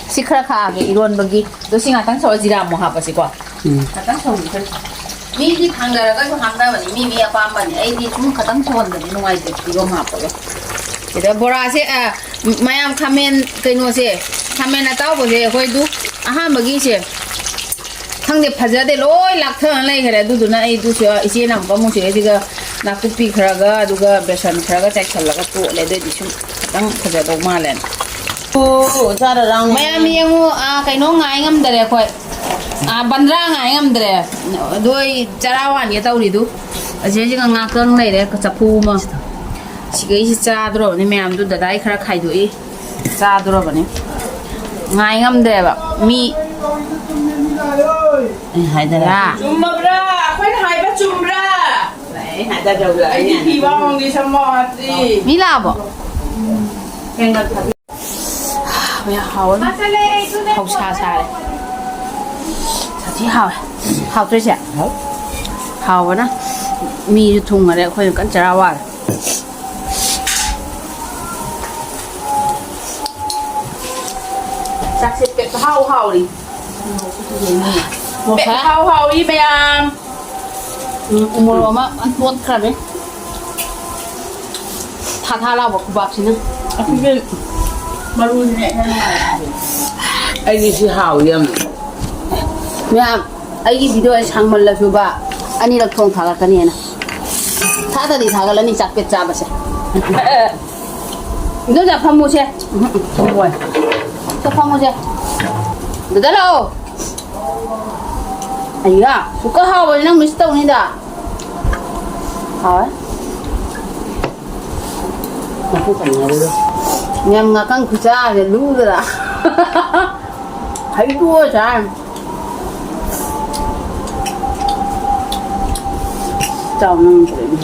ꯁꯤ ꯈꯔ ꯈꯥꯛꯑꯒꯦ ꯏꯔꯣꯟꯕꯒꯤ꯫ ꯑꯗꯣ ꯁꯤ ꯉꯥꯛꯇꯪ ꯁꯧꯔ ꯖꯤꯔꯥ ꯑꯃꯨꯛ ꯍꯥꯞꯄꯁꯤꯀꯣ꯫ ꯎꯝ꯫ ꯉꯥꯛꯇꯪ ꯁꯧꯍꯟꯈ꯭ꯔꯦ꯫ ꯃꯤꯗꯤ ꯊꯥꯡꯗꯔꯒꯁꯨ ꯍꯥꯞꯅꯕꯅꯤ, ꯃꯤ ꯃꯤ ꯑꯄꯥꯝꯕꯅꯤ꯫ ꯑꯩꯗꯤ ꯁꯨꯝ ꯈꯇꯪ ꯁꯧꯍꯟꯕꯗꯤ ꯅꯨꯡꯉꯥꯏꯇꯦ, ꯐꯗꯤꯒꯣꯝ ꯍꯥꯞꯄꯒ꯫ ꯁꯤꯗ ꯕꯣꯔꯥꯁꯦ, ꯑ, ꯃꯌꯥꯝ ꯈꯥꯃꯦꯟ ꯀꯩꯅꯣꯁꯦ, ꯈꯥꯃꯦꯟ ꯑꯇꯥꯎꯕꯁꯦ ꯑꯩꯈꯣꯏꯗꯨ ꯑꯍꯥꯟꯕꯒꯤꯁꯦ ꯈꯪꯗꯦ, ꯐꯖꯗꯦ, ꯂꯣꯏ ꯂꯥꯛꯊꯅ ꯂꯩꯈ꯭ꯔꯦ꯫ ꯑꯗꯨꯗꯨꯅ ꯑꯩꯗꯨ ꯁꯤ ꯏꯆꯦꯅ ꯑꯃꯨꯛꯀ ꯑꯃꯨꯛ ꯁꯤꯗꯩꯁꯤꯗ ꯅꯥꯀꯨꯞꯄꯤ ꯈꯔꯒ ꯑꯗꯨꯒ ꯕꯦꯁꯟ ꯈꯔꯒ ꯆꯥꯏꯁꯜꯂꯒ ꯇꯣꯠꯂꯦ꯫ ꯑꯗꯨꯑꯣꯏꯗꯤ ꯁꯨꯝ ꯈꯤꯇꯪ ꯐꯖꯗꯧ ꯃꯥꯜꯂꯦꯅ꯫ ꯑꯣ, ꯆꯥꯔꯔꯥꯡ꯫ ꯃꯌꯥꯝ ꯌꯦꯡꯉꯨ, ꯑꯥ, ꯀꯩꯅꯣ ꯉꯥꯏ ꯉꯝꯗꯔꯦ ꯑꯩꯈꯣꯏ꯫ ꯑꯥ, ꯕꯟꯗ꯭ꯔꯥ ꯉꯥꯏ ꯉꯝꯗ꯭ꯔꯦ꯫ ꯑꯗꯣ ꯑꯩ ꯆꯔꯥ ꯋꯥꯟꯒꯦ ꯇꯧꯔꯤꯗꯨ꯫ ꯑꯁꯤꯁꯤꯒ ꯉꯥꯛꯇꯪ ꯂꯩꯔꯦ, ꯆꯐꯨ ꯑꯃ꯫ ꯁꯤꯈꯩꯁꯤ ꯆꯥꯗꯣꯔꯕꯅꯤ ꯃꯌꯥꯝꯗꯨ, ꯗꯗꯥꯏ ꯈꯔ ꯈꯥꯏꯗꯣꯛꯏ꯫ ꯆꯥꯗꯣꯔꯕꯅꯤ꯫ ꯉꯥꯏ ꯉꯝꯗ꯭ꯔꯦꯕ꯫ ꯃꯤ ꯑꯩ ꯍꯥꯏꯗꯔꯦ꯫ ꯌꯥ꯫ ꯆꯨꯝꯃꯕ꯭ꯔꯥ? ꯑꯩꯈꯣꯏꯅ ꯍꯥꯏꯕ ꯆꯨꯝꯕ꯭ꯔꯥ? ꯑꯩ ꯍꯥꯏꯗꯔꯦ꯫ ꯑꯩꯗꯤ ꯐꯤ ꯋꯥꯡꯃꯒꯤ ꯁꯝꯃꯣ ꯍꯥꯠꯇ꯭ꯔꯤ꯫ ꯃꯤ ꯂꯥꯛꯑꯕꯣ? ꯃꯌꯥꯝ ꯍꯥꯎꯔꯅꯤ꯫ ꯍꯧꯁꯥ ꯁꯥꯔꯦ꯫ ꯁꯥꯊꯤ ꯍꯥꯎꯋꯦ꯫ ꯍꯥꯎꯇ꯭ꯔꯤꯁꯦ? ꯍꯥꯎ꯫ ꯍꯥꯎꯕꯅ ꯃꯤꯁꯨ ꯊꯨꯡꯉꯔꯦ, ꯑꯩꯈꯣꯏꯅ ꯀꯟꯅ ꯆꯔꯥ ꯋꯥꯔꯦ꯫ ꯆꯥꯛꯁꯦ ꯄꯦꯛ ꯍꯥꯎ ꯍꯥꯎꯔꯤ꯫ ꯄꯦꯛ ꯍꯥꯎ ꯍꯥꯎꯔꯤ ꯃꯌꯥꯝ꯫ ꯎꯝ, ꯎꯃꯣꯔꯣꯛ ꯑꯃ ꯇꯣꯠꯈ꯭ꯔꯅꯤ꯫ ꯊꯥ ꯊꯥ ꯂꯥꯎꯕ ꯈꯨꯕꯥꯛꯁꯤꯅ꯫ ꯑꯁꯤꯒꯤ ꯃꯔꯨꯁꯤꯅꯦ ꯑꯩꯅ ꯅꯨꯡꯉꯥꯏꯔꯤꯁꯦ꯫ ꯑꯩꯗꯤ ꯁꯤ ꯍꯥꯎꯋꯤ ꯌꯥꯝꯅ꯫ ꯃꯌꯥꯝ, ꯑꯩꯒꯤ ꯚꯤꯗꯤꯑꯣ ꯁꯥꯡꯃꯜꯂꯁꯨꯕ, ꯑꯅꯤꯔꯛ ꯊꯣꯡ ꯊꯥꯒꯠꯀꯅꯤꯅ꯫ ꯊꯥꯗꯗꯤ ꯊꯥꯒꯠꯂꯅꯤ ꯆꯥꯛꯄꯦꯠ ꯆꯥꯕꯁꯦ꯫ ꯏꯗꯣꯝꯆꯥ ꯐꯝꯃꯨꯁꯦ꯫ ꯎꯝ, ꯎꯝ, ꯐꯝꯃꯣꯏ꯫ ꯁꯤꯗ ꯐꯝꯃꯨꯁꯦ꯫ ꯗꯗꯥ ꯂꯥꯛꯑꯣ꯫ ꯑꯩꯌꯥ, ꯁꯨꯛꯀ ꯍꯥꯎꯕꯅꯤ ꯅꯪ ꯃꯤꯁ ꯇꯧꯅꯤꯗ꯫ ꯍꯥꯎꯋꯦ꯫ ꯃꯈꯨꯠ ꯆꯪꯉꯦ ꯑꯗꯨꯒ꯫ ꯌꯥꯝ ꯉꯥꯀꯪ ꯈꯨꯆꯥꯁꯦ ꯂꯨꯗ꯭ꯔꯥ? ꯍꯩꯗꯣꯛꯑ ꯆꯥꯔꯅꯤ꯫ ꯆꯥꯎ ꯅꯪ ꯀꯩꯅꯣ꯫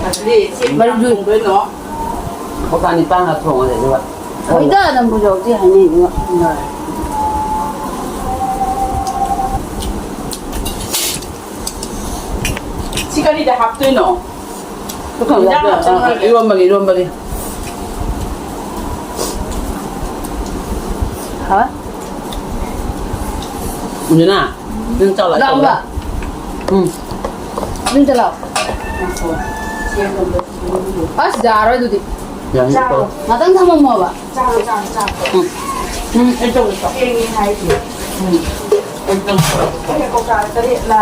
ꯑꯗꯨꯗꯤ ꯆꯦꯡ ꯀꯌꯥꯝ ꯃꯔꯨꯗꯨ ꯊꯣꯡꯗꯣꯏꯅꯣ? ꯃꯄꯥꯟ ꯅꯤꯄꯥꯟꯒ ꯊꯣꯡꯉꯁꯦ ꯑꯗꯨꯒ꯫ ꯍꯣꯏꯗ, ꯅꯝꯕꯨ ꯌꯧꯗꯦ ꯍꯥꯏꯅꯩ, ꯏꯕꯨꯡꯉꯣ꯫ ꯁꯤ ꯀꯔꯤꯗ ꯍꯥꯞꯇꯣꯏꯅꯣ? ꯏꯟꯖꯥꯡ ꯍꯥꯞꯆꯔꯒꯦ꯫ ꯏꯔꯣꯝꯕꯒꯤ, ꯏꯔꯣꯝꯕꯒꯤ꯫ ꯍꯥ? ꯃꯟꯖꯨꯅꯥ, ꯅꯪ ꯆꯥꯎ ꯂꯥꯛꯑꯣ꯫ ꯂꯥꯛꯑꯣꯕ꯫ ꯎꯝ꯫ ꯅꯪ ꯆꯠꯂꯣ꯫ ꯑꯁ, ꯌꯥꯔꯣꯏ ꯑꯗꯨꯗꯤ꯫ ꯌꯥꯅꯤ꯫ ꯆꯥꯔꯣ꯫ ꯉꯥꯛꯇꯪ ꯊꯝꯃꯝꯃꯣꯕ꯫ ꯆꯥꯔꯣ, ꯆꯥꯔꯣ, ꯆꯥꯔꯣ꯫ ꯎꯝ꯫ ꯎꯝ, ꯑꯩ ꯇꯧꯒꯦ, ꯇꯧꯒꯦ꯫ ꯊꯦꯡꯉꯦ ꯍꯥꯏꯁꯦ꯫ ꯎꯝ꯫ ꯑꯩ ꯀꯧꯇꯥ ꯇꯔꯦꯠꯂ?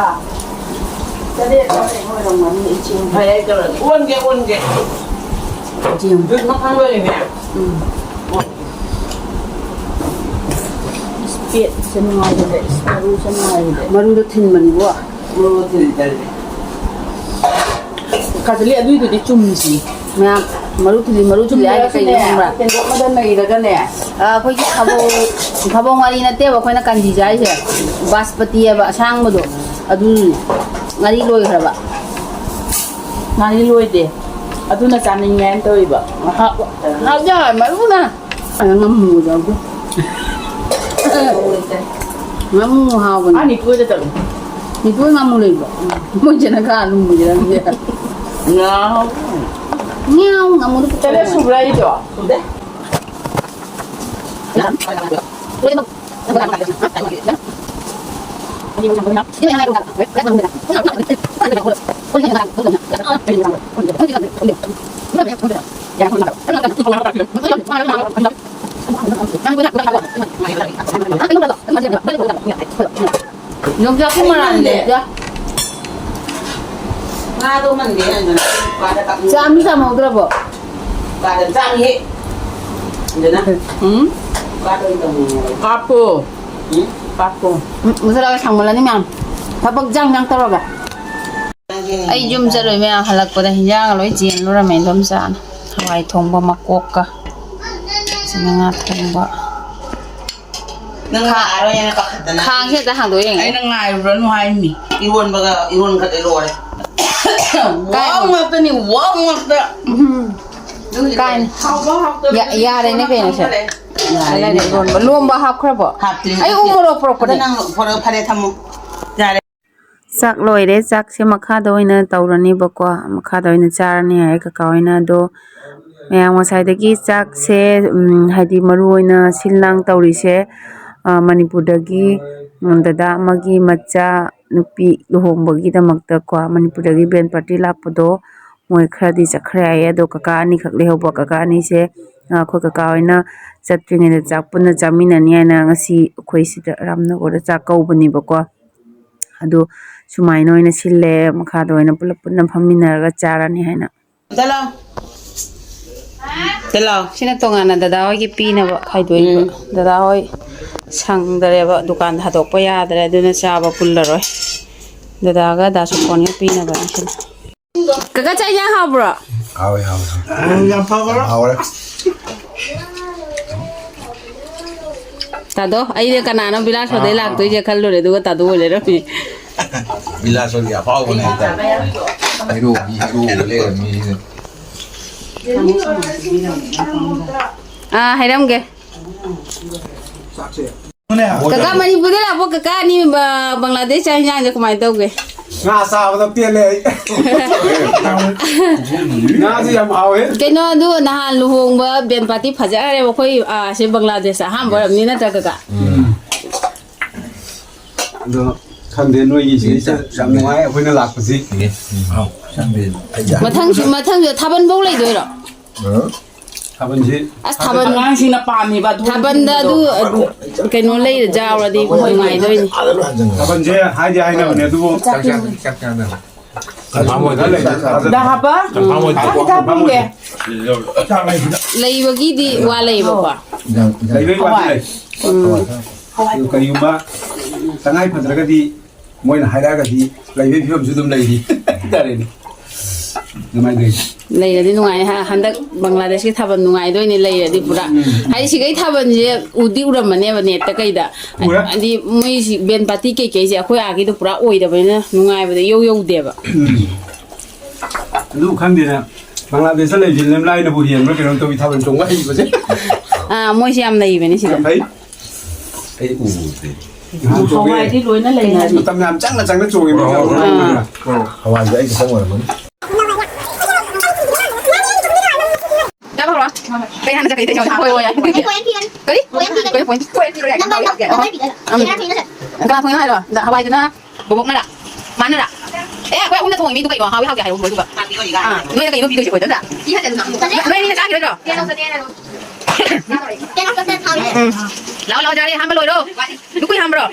ꯇꯔꯦꯠꯂ ꯀꯩꯅꯣ ꯑꯣꯏꯔꯝꯒꯅꯤ, ꯏꯆꯦ꯫ ꯐꯔꯦ, ꯑꯩ ꯇꯧꯔꯒꯦ꯫ ꯑꯣꯟꯒꯦ, ꯑꯣꯟꯒꯦ꯫ ꯏꯆꯦ꯫ ꯖꯨꯁ ꯃꯈꯜ ꯂꯣꯏꯔꯦꯅꯦ꯫ ꯎꯝ꯫ ꯄꯦꯠꯁꯦ ꯅꯨꯡꯉꯥꯏꯕꯅꯦ, ꯃꯔꯨꯁꯦ ꯅꯨꯡꯉꯥꯏꯕꯅꯦ꯫ ꯃꯔꯨꯗꯣ ꯊꯤꯟꯕꯅꯤꯀꯣ꯫ ꯃꯔꯨ ꯊꯤꯟꯕꯅꯦ꯫ ꯀꯥꯖꯂꯤ, ꯑꯗꯨꯏꯗꯨꯗꯤ ꯆꯨꯝꯁꯤ꯫ ꯃꯌꯥꯝ, ꯃꯔꯨ ꯊꯤꯜꯂꯤ, ꯃꯔꯨ ꯊꯤꯜꯂꯤ ꯍꯥꯏꯁꯦ ꯀꯩꯅꯣ ꯈꯪꯕ꯭ꯔꯥ? ꯇꯦꯡꯀꯣꯠꯃꯗ ꯅꯩꯔꯒꯅꯦ꯫ ꯑ, ꯑꯩꯈꯣꯏꯒꯤ ꯊꯥꯕꯧ, ꯊꯥꯕꯧ ꯉꯥꯔꯤ ꯅꯠꯇꯦꯕ ꯑꯩꯈꯣꯏꯅ ꯀꯥꯟꯖꯤ ꯆꯥꯔꯤꯁꯦ꯫ ꯕꯥꯁꯄꯇꯤ ꯍꯥꯏꯕ ꯑꯁꯥꯡꯕꯗꯣ, ꯑꯗꯨꯅꯤ꯫ ꯉꯥꯔꯤ ꯂꯣꯏꯈ꯭ꯔꯕ꯫ ꯉꯥꯔꯤ ꯂꯣꯏꯗꯦ꯫ ꯑꯗꯨꯅ ꯆꯥꯅꯤꯡꯉꯦ ꯍꯥꯏꯅ ꯇꯧꯔꯤꯕ꯫ ꯍꯥꯎ-, ꯍꯥꯎꯖ ꯃꯔꯨꯅ꯫ ꯑꯗ ꯉꯥꯃꯨ ꯌꯥꯎꯗꯦ꯫ ꯉꯥꯃꯨ ꯍꯥꯎꯕꯅꯦ꯫ ꯑꯥ, ꯅꯤꯄꯨ ꯍꯣꯏꯗ ꯆꯠꯂꯨ꯫ ꯅꯤꯄꯨ ꯍꯣꯏ ꯉꯥꯃꯨ ꯂꯩꯕ꯭ꯔꯣ? ꯃꯣꯏ ꯆꯦꯅ ꯀꯥ ꯂꯨꯝꯕꯨ ꯆꯦꯅ ꯈꯪꯗꯦ꯫ ꯉꯥ꯫ ꯉꯥꯎ, ꯉꯥꯃꯨꯗꯨ ꯄꯨꯊꯣꯛꯑꯣ꯫ ꯇꯔꯦꯠ ꯁꯨꯕ꯭ꯔꯥ ꯑꯩꯗꯣ? ꯁꯨꯗꯦ꯫ ꯌꯣꯡꯆꯥꯛꯀꯤ ꯃꯔꯥꯅꯦ꯫ ꯉꯥꯗꯣ ꯃꯟꯗꯦ ꯍꯥꯏꯗꯅ ꯀꯥꯗ ꯀꯥꯞꯅꯤꯡꯉꯦ꯫ ꯆꯥꯝꯗꯤ ꯆꯥꯝꯍꯧꯗ꯭ꯔꯕꯣ? ꯀꯥꯗ ꯆꯥꯝꯃꯤꯍꯦ꯫ ꯑꯗꯨꯅ ꯎꯝ? ꯀꯥꯗ ꯑꯣꯏꯅ ꯇꯧꯅꯤꯡꯉꯦꯕ꯫ ꯀꯥꯞꯄꯣ꯫ ꯎꯝ? ꯀꯥꯞꯄꯣ꯫ ꯎꯝ, ꯃꯨꯊꯠꯂꯒ ꯁꯥꯡꯃꯜꯂꯅꯤ ꯃꯌꯥꯝ꯫ ꯊꯕꯛ ꯖꯥꯡ ꯖꯥꯡ ꯇꯧꯔꯒ꯫ ꯑꯩ ꯌꯨꯝ ꯆꯠꯂꯣꯏ ꯃꯌꯥꯝ, ꯍꯜꯂꯛꯄꯗ ꯍꯤꯟꯖꯥꯡꯒ ꯂꯣꯏ ꯆꯦꯟ ꯂꯣꯏꯔꯝꯃꯦ ꯏꯟꯗꯣꯝꯆꯥꯅ꯫ ꯍꯋꯥꯏ ꯊꯣꯡꯕ ꯃꯀꯣꯛꯀ꯫ ꯁꯤꯅ ꯉꯥ ꯊꯣꯡꯕ꯫ ꯅꯪ ꯈꯥ-, ꯂꯥꯛꯑꯔꯣꯏꯅ ꯄꯥꯈꯠꯇꯅ꯫ ꯈꯥꯡꯁꯦ ꯍꯦꯛꯇ ꯍꯥꯡꯗꯣꯛꯑ ꯌꯦꯡꯒꯦ꯫ ꯑꯩꯅ ꯉꯥꯏꯔꯨꯔꯅꯨ ꯍꯥꯏꯃꯤ꯫ ꯏꯔꯣꯟꯕꯒ, ꯏꯔꯣꯟꯈ꯭ꯔꯗꯤ ꯂꯣꯏꯔꯦ꯫ ꯀꯥꯏ ꯋꯥꯎ ꯉꯥꯛꯇꯅꯤ, ꯋꯥꯎ ꯉꯥꯛꯇ꯫ ꯎꯝ꯫ ꯀꯥꯏꯅ? ꯌꯥ-, ꯌꯥꯔꯦꯅꯦ ꯀꯩꯅꯣ ꯁꯦ꯫ ꯌꯥꯔꯦꯅꯦ꯫ ꯂꯣꯝꯕ, ꯂꯣꯝꯕ ꯍꯥꯞꯈ꯭ꯔꯕꯣ? ꯍꯥꯞꯇ꯭ꯔꯤ꯫ ꯑꯩ ꯎ ꯃꯣꯔꯣꯛ ꯄꯨꯔꯛꯄꯅꯦ꯫ ꯑꯗꯣ ꯅꯪ ꯄꯨꯔꯛ-, ꯐꯔꯦ, ꯊꯝꯃꯣ꯫ ꯌꯥꯔꯦ꯫ ꯆꯥꯛ ꯂꯣꯏꯔꯦ꯫ ꯆꯥꯛꯁꯦ ꯃꯈꯥꯗ ꯑꯣꯏꯅ ꯇꯧꯔꯅꯦꯕꯀꯣ꯫ ꯃꯈꯥꯗ ꯑꯣꯏꯅ ꯆꯥꯔꯅꯤ ꯍꯥꯏ ꯀꯀꯥ ꯍꯣꯏꯅ꯫ ꯑꯗꯣ ꯃꯌꯥꯝ ꯉꯁꯥꯏꯗꯒꯤ ꯆꯥꯛꯁꯦ, ꯎꯝ, ꯍꯥꯏꯗꯤ ꯃꯔꯨ ꯑꯣꯏꯅ ꯁꯤꯜ ꯂꯥꯡ ꯇꯧꯔꯤꯁꯦ, ꯑ, ꯃꯅꯤꯄꯨꯔꯗꯒꯤ, ꯎꯝ, ꯗꯗꯥ ꯑꯃꯒꯤ ꯃꯆꯥ ꯅꯨꯄꯤ ꯂꯨꯍꯣꯡꯕꯒꯤꯗꯃꯛꯇꯀꯣ, ꯃꯅꯤꯄꯨꯔꯗꯒꯤ ꯕꯦꯟ ꯄꯥꯔꯇꯤ ꯂꯥꯛꯄꯗꯣ, ꯃꯣꯏ ꯈꯔꯗꯤ ꯆꯠꯈ꯭ꯔꯦ ꯍꯥꯏꯌꯦ꯫ ꯑꯗꯣ ꯀꯀꯥ ꯑꯅꯤꯈꯛ ꯂꯩꯍꯧꯕ꯫ ꯀꯀꯥ ꯑꯅꯤꯁꯦ, ꯑ, ꯑꯩꯈꯣꯏ ꯀꯀꯥ ꯍꯣꯏꯅ ꯆꯠꯇ꯭ꯔꯤꯉꯩꯗ ꯆꯥꯛ ꯄꯨꯟꯅ ꯆꯥꯃꯤꯟꯅꯅꯤ ꯍꯥꯏꯅ ꯉꯁꯤ ꯑꯩꯈꯣꯏ ꯁꯤꯗ ꯔꯥꯝꯅꯒꯔꯗ ꯆꯥꯛ ꯀꯧꯕꯅꯦꯕꯀꯣ꯫ ꯑꯗꯨ ꯁꯨꯃꯥꯏꯅ ꯑꯣꯏꯅ ꯁꯤꯜꯂꯦ, ꯃꯈꯥꯗ ꯑꯣꯏꯅ ꯄꯨꯂꯞ ꯄꯨꯟꯅ ꯐꯝꯃꯤꯟꯅꯔꯒ ꯆꯥꯔꯅꯤ ꯍꯥꯏꯅ꯫ ꯆꯠꯂꯣ꯫ ꯆꯠꯂꯣ꯫ ꯁꯤꯅ ꯇꯣꯉꯥꯟꯅ ꯗꯗꯥ ꯍꯣꯏꯒꯤ ꯄꯤꯅꯕ ꯈꯥꯏꯗꯣꯛꯏꯕ꯫ ꯎꯝ꯫ ꯗꯗꯥ ꯍꯣꯏ ꯁꯪꯗꯔꯦꯕ, ꯗꯨꯀꯥꯟ ꯊꯥꯗꯣꯛꯄ ꯌꯥꯗ꯭ꯔꯦ, ꯑꯗꯨꯅ ꯆꯥꯕ ꯄꯨꯜꯂꯔꯣꯏ꯫ ꯗꯗꯥꯒ ꯗꯥ ꯁꯣꯐꯣꯟꯒ ꯄꯤꯅꯕꯅꯤ ꯁꯤꯅ꯫ ꯀꯀꯥ, ꯆꯥꯛ ꯏꯟꯖꯥꯡ ꯍꯥꯎꯕ꯭ꯔꯣ? ꯍꯥꯎꯋꯦ, ꯍꯥꯎꯋꯦ, ꯍꯥꯎꯋꯦ꯫ ꯎꯝ, ꯌꯥꯝ ꯐꯈ꯭ꯔꯦ꯫ ꯍꯥꯎꯔꯦ꯫ ꯇꯥꯗꯣ, ꯑꯩꯗꯤ ꯀꯅꯥꯅꯣ ꯕꯤꯂꯥꯁꯣꯔꯗꯩ ꯑꯥ, ꯑꯥ, ꯂꯥꯛꯇꯣꯏꯁꯦ ꯈꯜꯂꯨꯔꯦ, ꯑꯗꯨꯒ ꯇꯥꯗꯣ ꯑꯣꯏ ꯂꯩꯔꯝꯃꯦ꯫ ꯕꯤꯂꯥꯁꯣꯔꯒꯤ ꯑꯐꯥꯎꯕꯅꯦ ꯍꯥꯏꯇꯥꯔꯦ꯫ ꯍꯦꯔꯣꯒꯤ ꯍꯦꯔꯣ ꯑꯣꯏ ꯂꯩꯔꯝꯃꯤ꯫ ꯑꯥ, ꯍꯥꯏꯔꯝꯒꯦ꯫ ꯀꯀꯥ, ꯃꯅꯤꯄꯨꯔꯗ ꯂꯥꯛꯄ ꯀꯀꯥ ꯑꯅꯤ, ꯕ-, ꯕꯪꯒ꯭ꯂꯥꯗꯦꯁ ꯆꯥꯛ ꯏꯟꯖꯥꯡꯁꯦ ꯀꯃꯥꯏꯅ ꯇꯧꯒꯦ? ꯉꯥ ꯆꯥꯕꯗ ꯄꯦꯜꯂꯦ ꯑꯩ꯫ ꯉꯥꯁꯦ ꯌꯥꯝ ꯍꯥꯎꯋꯦ꯫ ꯀꯩꯅꯣ, ꯑꯗꯨ ꯅꯍꯥꯟ ꯂꯨꯍꯣꯡꯕ ꯕꯦꯟ ꯄꯥꯔꯇꯤ ꯐꯖꯈ꯭ꯔꯦꯕ꯫ ꯑꯩꯈꯣꯏ, ꯑꯥ, ꯁꯤ ꯕꯪꯒ꯭ꯂꯥꯗꯦꯁ ꯑꯍꯥꯟꯕ ꯑꯣꯏꯔꯝꯅꯤ, ꯅꯠꯇ꯭ꯔꯥ, ꯀꯀꯥ? ꯎꯝ꯫ ꯑꯗꯣ ꯈꯪꯗꯦ, ꯅꯣꯏꯒꯤꯁꯤ ꯌꯥꯝ ꯅꯨꯡꯉꯥꯏ, ꯑꯩꯈꯣꯏꯅ ꯂꯥꯛꯄꯁꯤ꯫ ꯃꯊꯪꯁꯨ, ꯃꯊꯪꯁꯨ ꯊꯥꯕꯜꯐꯧ ꯂꯩꯗꯣꯏꯔꯣ? ꯊꯥꯕꯜꯁꯤ ꯑꯁ, ꯊꯥꯕꯜ ꯑꯉꯥꯡꯁꯤꯡꯅ ꯄꯥꯝꯃꯤꯕ ꯑꯗꯨ ꯊꯥꯕꯜꯗ ꯑꯗꯨ, ꯑꯗꯨ ꯀꯩꯅꯣ ꯂꯩꯔ ꯌꯥꯎꯔꯗꯤ ꯅꯨꯡꯉꯥꯏꯗꯣꯏꯅꯤ꯫ ꯊꯥꯕꯜꯁꯦ ꯍꯥꯏꯗꯤ ꯍꯥꯏꯅꯕꯅꯦ, ꯑꯗꯨꯕꯨ ꯆꯥꯛ ꯆꯥ-, ꯆꯥꯛ ꯆꯥꯅꯕ꯫ ꯀꯟꯐꯥꯝ ꯑꯣꯏꯗ꯭ꯔꯗꯤ꯫ ꯗ ꯍꯥꯞꯄ? ꯀꯟꯐꯥꯝ ꯑꯣꯏꯗ꯭ꯔꯗꯤ꯫ ꯍꯥꯞꯄ ꯊꯥꯕꯜꯒꯦ? ꯂꯩꯕꯒꯤꯗꯤ ꯋꯥ ꯂꯩꯌꯦꯕꯀꯣ꯫ ꯂꯩꯕꯩ ꯋꯥꯗꯤ ꯂꯩ꯫ ꯎꯝ꯫ ꯑꯗꯨ ꯀꯔꯤꯒꯨꯝꯕ ꯇꯉꯥꯏ ꯐꯗ꯭ꯔꯒꯗꯤ ꯃꯣꯏꯅ ꯍꯥꯏꯔꯛꯑꯒꯗꯤ ꯂꯩꯕꯒꯤ ꯐꯤꯕꯝꯁꯨ ꯑꯗꯨꯝ ꯂꯩꯔꯤ ꯍꯥꯏꯇꯥꯔꯦꯅꯦ꯫ ꯑꯗꯨꯃꯥꯏꯅ ꯂꯩ꯫ ꯂꯩꯔꯗꯤ ꯅꯨꯡꯉꯥꯏꯅꯤ꯫ ꯍ-, ꯍꯟꯗꯛ ꯕꯪꯒ꯭ꯂꯥꯗꯦꯁꯀꯤ ꯊꯥꯕꯜ ꯅꯨꯡꯉꯥꯏꯗꯣꯏꯅꯦ ꯂꯩꯔꯗꯤ ꯄꯨꯔꯥ꯫ ꯎꯝ꯫ ꯍꯥꯏꯗꯤ ꯁꯤꯈꯩ ꯊꯥꯕꯜꯁꯦ ꯎꯗꯤ ꯎꯔꯝꯃꯅꯦꯕ ꯅꯦꯠꯇ ꯀꯩꯗ꯫ ꯎꯔꯦ꯫ ꯍꯥꯏꯗꯤ ꯃꯣꯏꯁꯤ ꯕꯦꯟ ꯄꯥꯔꯇꯤ ꯀꯩꯀꯩꯁꯦ ꯑꯩꯈꯣꯏ ꯑꯥꯒꯤꯗꯣ ꯄꯨꯔꯥ ꯑꯣꯏꯗꯕꯅꯤꯅ ꯅꯨꯡꯉꯥꯏꯕꯗ ꯏꯌꯧ ꯌꯧꯗꯦꯕ꯫ ꯎꯝ꯫ ꯑꯗꯨ ꯈꯪꯗꯦꯅ꯫ ꯕꯪꯒ꯭ꯂꯥꯗꯦꯁꯇ ꯂꯩꯕꯁꯤ ꯂꯦꯝꯂꯥꯏꯅꯕꯨ ꯍꯦꯟꯕ꯭ꯔꯥ ꯀꯩꯅꯣꯝ ꯇꯧꯏ, ꯊꯥꯕꯜ ꯆꯣꯡꯕ ꯍꯩꯕꯁꯦ꯫ ꯑꯥ, ꯃꯣꯏꯁꯦ ꯌꯥꯝ ꯂꯩꯕꯅꯤ ꯁꯤꯗ꯫ ꯌꯥꯝ ꯐꯩ꯫ ꯑꯩ ꯎꯗꯦ꯫ ꯍꯋꯥꯏꯗꯤ ꯂꯣꯏꯅ ꯂꯩꯅꯔꯦ꯫ ꯃꯇꯝ ꯌꯥꯝ ꯆꯪꯅ ꯆꯪꯅ ꯆꯣꯡꯉꯤꯕ꯫ ꯑꯥ꯫ ꯍꯋꯥꯏꯁꯦ ꯑꯩ ꯈꯤꯇꯪ ꯑꯣꯏꯔꯝꯃꯅꯤ꯫ ꯆꯥꯕ ꯍꯧꯔꯣ꯫ ꯀꯩ ꯍꯥꯟꯅ ꯆꯠꯀꯅꯤ? ꯍꯣꯏ, ꯍꯣꯏ, ꯌꯥꯏ꯫ ꯀꯔꯤ? ꯀꯔꯤ point? ꯎꯝ꯫ ꯀꯅꯥ ꯊꯣꯡꯉꯤꯅꯣ ꯍꯥꯏꯔꯣ? ꯗ-, ꯍꯋꯥꯏꯗꯨꯅ ꯕꯣꯕꯣꯛꯅꯔꯥ? ꯃꯥꯅꯔꯥ? ꯑꯦ, ꯑꯩꯈꯣꯏ ꯑꯍꯨꯝꯅ ꯊꯣꯡꯉꯤ ꯃꯤꯗꯨ ꯀꯩꯅꯣ? ꯍꯥꯎꯏ ꯍꯥꯎꯇꯦ ꯍꯥꯏꯔꯛꯎ ꯑꯗꯨꯒ꯫ ꯑꯥ, ꯅꯣꯏꯅ ꯀꯩꯅꯣ ꯄꯤꯗꯣꯏꯁꯦ ꯑꯩꯈꯣꯏꯗ? ꯅꯣꯏ ꯑꯅꯤꯅ ꯆꯥꯈꯤꯔꯣꯏꯗ꯭ꯔꯣ? ꯎꯝ꯫ ꯂꯥꯛꯑꯣ, ꯂꯥꯛꯑꯣ, ꯆꯥꯔꯦ, ꯍꯥꯝꯕ ꯂꯣꯏꯔꯣ꯫ ꯂꯨꯀꯨꯏ ꯍꯥꯝꯕ꯭ꯔꯣ?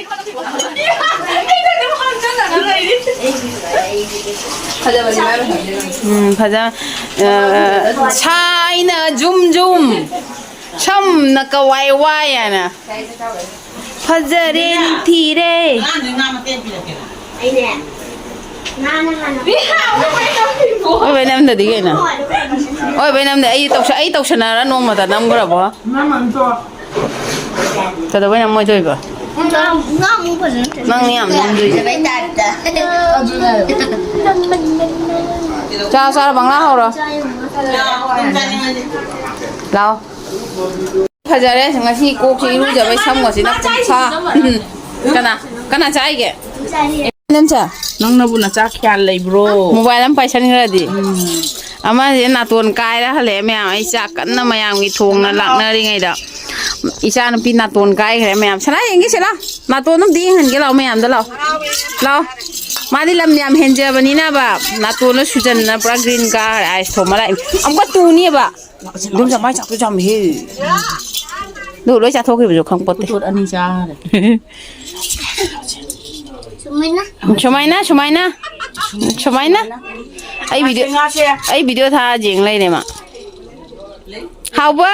ꯎꯝ, ꯐꯖ-, ꯑ, ꯁꯥꯏꯅ ꯖꯨꯝ ꯖꯨꯝ, ꯁꯝꯅ ꯀꯋꯥꯏ ꯋꯥꯏ ꯍꯥꯏꯅ꯫ ꯐꯖꯔꯦ, ꯅꯤꯡꯊꯤꯔꯦ꯫ ꯑꯩꯅꯦ, ꯉꯥꯅ ꯉꯥꯅ ꯑꯣꯏ ꯕꯩꯅꯝꯗꯗꯤ ꯀꯩꯅꯣ? ꯑꯣꯏ ꯕꯩꯅꯝꯗꯤ ꯑꯩ ꯇꯧꯁ-, ꯑꯩ ꯇꯧꯁꯟꯅꯔ ꯅꯣꯡꯃꯇ ꯅꯝꯈ꯭ꯔꯕꯣ? ꯀꯩꯗꯧꯕꯩ ꯅꯝꯃꯣꯏꯗꯣꯏꯕ? ꯉꯥ-, ꯉꯥ ꯑꯃꯨꯛ ꯐꯖꯅ ꯅꯪꯅ ꯌꯥꯝ ꯅꯝꯗꯣꯏꯁꯦ꯫ ꯐꯖꯕꯩ ꯇꯥꯏꯞꯇ꯫ ꯆꯥꯔꯣ, ꯆꯥꯔꯣ, ꯕꯪꯂꯥ ꯍꯧꯔꯣ꯫ ꯂꯥꯛꯑꯣ꯫ ꯐꯖꯔꯦ, ꯉꯁꯤ ꯀꯣꯛꯁꯤ ꯏꯔꯨꯖꯕꯩ ꯁꯝꯒꯁꯤꯅ ꯄꯨꯡꯐꯥ꯫ ꯀꯅꯥ, ꯀꯅꯥ ꯆꯥꯏꯒꯦ? ꯅꯪꯁꯦ? ꯅꯪꯅꯕꯨ ꯅꯆꯥ ꯀꯌꯥ ꯂꯩꯕ꯭ꯔꯣ? ꯃꯣꯕꯥꯏꯜ ꯑꯃ ꯄꯥꯏꯁꯟꯈ꯭ꯔꯗꯤ꯫ ꯎꯝ꯫ ꯑꯃꯁꯦ ꯅꯥꯇꯣꯟ ꯀꯥꯏꯔ ꯍꯜꯂꯛꯑꯦ ꯃꯌꯥꯝ꯫ ꯑꯩ ꯆꯥꯛ ꯀꯟꯅ ꯃꯌꯥꯝꯒꯤ ꯊꯣꯡꯅ ꯂꯥꯛꯅꯔꯤꯉꯩꯗ꯫ ꯏꯆꯥ ꯅꯨꯄꯤ ꯅꯥꯇꯣꯟ ꯀꯥꯏꯈ꯭ꯔꯦ ꯃꯌꯥꯝ꯫ ꯁꯅꯥ ꯌꯦꯡꯒꯦ ꯁꯤꯂꯥ꯫ ꯅꯥꯇꯣꯟ ꯑꯝꯇ ꯌꯦꯡꯍꯟꯒꯦ ꯂꯥꯛꯑꯣ ꯃꯌꯥꯝꯗ ꯂꯥꯛꯑꯣ꯫ ꯂꯥꯛꯑꯣ꯫ ꯃꯥꯗꯤ ꯂꯝ ꯌꯥꯝ ꯍꯦꯟꯖꯕꯅꯤꯅꯕ꯫ ꯅꯥꯇꯣꯟꯗ ꯁꯨꯖꯟꯅ ꯄꯨꯔꯥ green ꯀꯥꯈ꯭ꯔꯦ꯫ ꯑꯥꯏꯁ ꯊꯣꯝꯃ ꯂꯥꯛꯏ꯫ ꯑꯃꯨꯛꯀ ꯇꯨꯅꯤꯕ꯫ ꯏꯗꯣꯝꯆꯥ, ꯃꯥꯏ ꯆꯥꯛꯇꯣ ꯌꯥꯝꯃꯤꯍꯦ꯫ ꯑꯗꯨ ꯂꯣꯏ ꯆꯥꯊꯣꯛꯈꯤꯕꯁꯨ ꯈꯪꯄꯣꯠꯇꯦ꯫ ꯎꯇꯣꯠ ꯑꯅꯤ ꯆꯥꯔꯦ꯫ ꯁꯨꯃꯥꯏꯅ꯫ ꯁꯨꯃꯥꯏꯅ, ꯁꯨꯃꯥꯏꯅ, ꯁꯨꯃꯥꯏꯅ꯫ ꯑꯩ video, ꯉꯥꯁꯦ, ꯉꯥꯁꯦ꯫ ꯑꯩ video ꯊꯥꯔ ꯌꯦꯡ ꯂꯩꯔꯦ ꯃꯥ꯫ ꯍꯥꯎꯕ?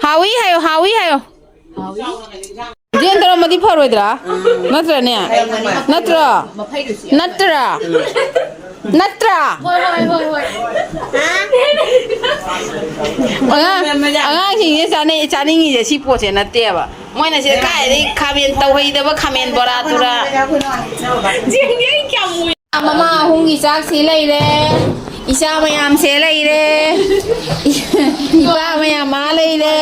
ꯍꯥꯎꯏ ꯍꯥꯏꯌꯣ, ꯍꯥꯎꯏ ꯍꯥꯏꯌꯣ꯫ ꯍꯥꯎꯏ꯫ ꯖꯦꯟ ꯇꯧꯔꯝꯃꯗꯤ ꯐꯔꯣꯏꯗ꯭ꯔꯥ? ꯅꯠꯇ꯭ꯔꯅꯦ? ꯅꯠꯇ꯭ꯔꯣ? ꯅꯠꯇ꯭ꯔꯥ? ꯅꯠꯇ꯭ꯔꯥ? ꯍꯣꯏ, ꯍꯣꯏ, ꯍꯣꯏ, ꯍꯣꯏ꯫ ꯑꯉꯥꯡ, ꯑꯉꯥꯡꯁꯤꯡꯁꯦ ꯆꯥꯅꯩ-, ꯆꯥꯅꯤꯡꯉꯤꯁꯦ ꯁꯤ ꯄꯣꯠꯁꯦ ꯅꯠꯇꯦꯕ꯫ ꯃꯣꯏꯅ ꯁꯤꯗ ꯀꯥꯏꯗꯩ ꯈꯥꯃꯦꯟ ꯇꯧꯍꯩꯗꯕ ꯈꯥꯃꯦꯟ ꯕꯣꯔꯥ ꯇꯨꯔꯥ꯫ ꯃꯃꯥ ꯑꯍꯨꯝꯒꯤ ꯆꯥꯛ ꯁꯤ ꯂꯩꯔꯦ꯫ ꯏꯆꯥ ꯃꯌꯥꯝꯁꯦ ꯂꯩꯔꯦ꯫ ꯏꯄꯥ ꯃꯌꯥꯝ ꯃꯥ ꯂꯩꯔꯦ꯫